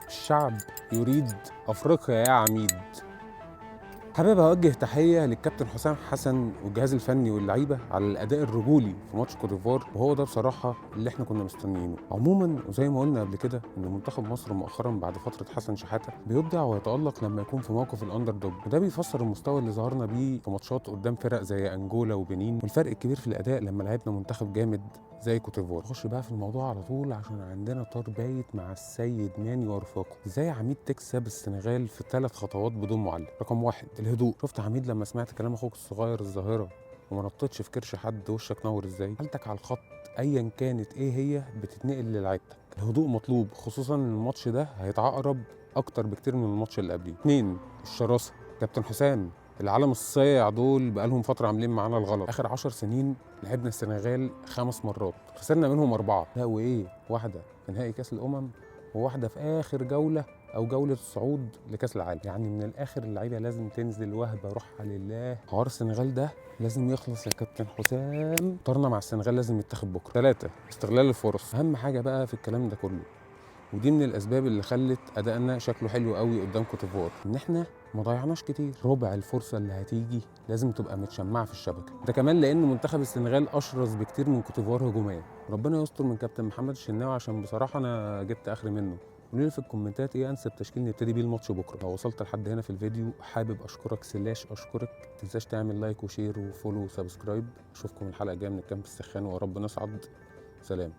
الشعب يريد افريقيا يا عميد. حابب اوجه تحية للكابتن حسام حسن والجهاز الفني واللعيبة على الاداء الرجولي في ماتش كوتيفوار، وهو ده بصراحة اللي احنا كنا مستنيينه. عموما وزي ما قلنا قبل كده ان منتخب مصر مؤخرا بعد فترة حسن شحاته بيبدع ويتالق لما يكون في موقف ال underdog، وده بيفسر المستوى اللي ظهرنا بيه في ماتشات قدام فرق زي انجولا وبنين، والفرق الكبير في الاداء لما لعبنا منتخب جامد زي كوتيفوار. نخش بقى في الموضوع على طول عشان عندنا طار بايت مع السيد ماني ورفاقه. ازاي يا عميد تكسب السنغال في 3 خطوات بدون معلم؟ رقم 1 الهدوء. شفت عميد لما سمعت كلام اخوك الصغير الظاهرة وما نطيتش في كرش حد وشك نور ازاي؟ حالتك على الخط ايا كانت ايه هي بتتنقل للعيبتك. الهدوء مطلوب، خصوصا ان الماتش ده هيتعقرب اكتر بكتير من الماتش اللي قبليه. 2 الشراسه. كابتن حسام، العالم الصيع دول بقالهم فترة عاملين معانا الغلط. اخر 10 سنين لعبنا السنغال 5 مرات، خسرنا منهم 4، لا وايه، واحدة في نهائي كاس الامم وواحدة في اخر جولة او جولة الصعود لكاس العالم. يعني من الاخر اللعيبة لازم تنزل وهبه روحها لله. حوار السنغال ده لازم يخلص يا كابتن حسام، طرنا مع السنغال لازم يتاخد بكره. 3 استغلال الفرص. اهم حاجة بقى في الكلام ده كله، ودي من الاسباب اللي خلت ادائنا شكله حلو قوي قدام كوتيفوار، ان احنا ما ضيعناش كتير. ربع الفرصة اللي هتيجي لازم تبقى متشمعه في الشبكة. ده كمان لان منتخب السنغال اشرس بكتير من كوتيفوار هجوميا. ربنا يستر من كابتن محمد الشناوي عشان بصراحة انا جبت اخر منه. قولوا لي في الكومنتات ايه انسب تشكيل نبتدي بيه الماتش بكره. لو وصلت لحد هنا في الفيديو حابب اشكرك slash اشكرك، ما تنساش تعمل like و share و follow و subscribe. اشوفكم الحلقة الجاية من ال camp السخان، ويا رب نصعد. سلام.